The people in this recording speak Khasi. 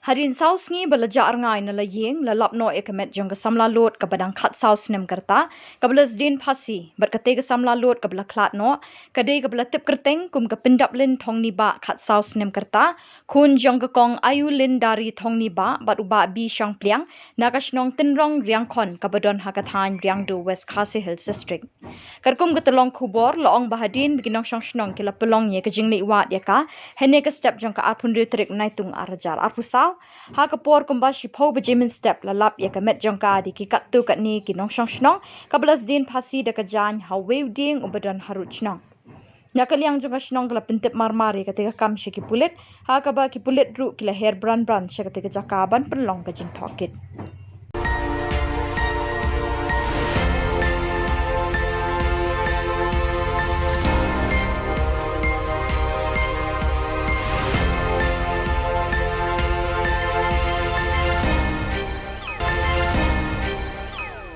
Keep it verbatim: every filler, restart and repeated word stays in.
Hadien saw sngi ba la jah rngai na la iing, la lap noh ia ka met jong ka samla lud kaba dang khatsaw snem ka rta, kaba la sdien phasi, bad katei ka samla lud kaba la khlad noh ka dei kaba la tip kyrteng kum ka Pyndaplyne Thongniebah, khatsaw snem ka rta, khun jong ka Kong Aiulindari Thongniebah bad u Bah B. Shangpliang, na ka shnong Tynrong Riangkhon kaba don ha ka thain Riangdo, West Khasi Hills District. Katkum ka tyllong khubor la ong ba hadien ba ki nongshong shnong ki la pynlong ia ka jingleit wad ia ka hynne ka step jong ka arphew hynriew tarik Naitung, ar hajar arphew saw, ha ka por kumba shiphew baje mynstep, la lap ia ka met jong ka da ki katto katne ki nongshong shnong, kaba la sdien phasi da ka jaiñ ha uwei u dieng uba don harud shnong. Na ka liang jong ka shnong, ka la pyntip marmar ia katei ka kam sha ki pulit, ha kaba ki pulit ruh ki la her bran bran sha katei ka jaka ban pynlong ka jingtohkit.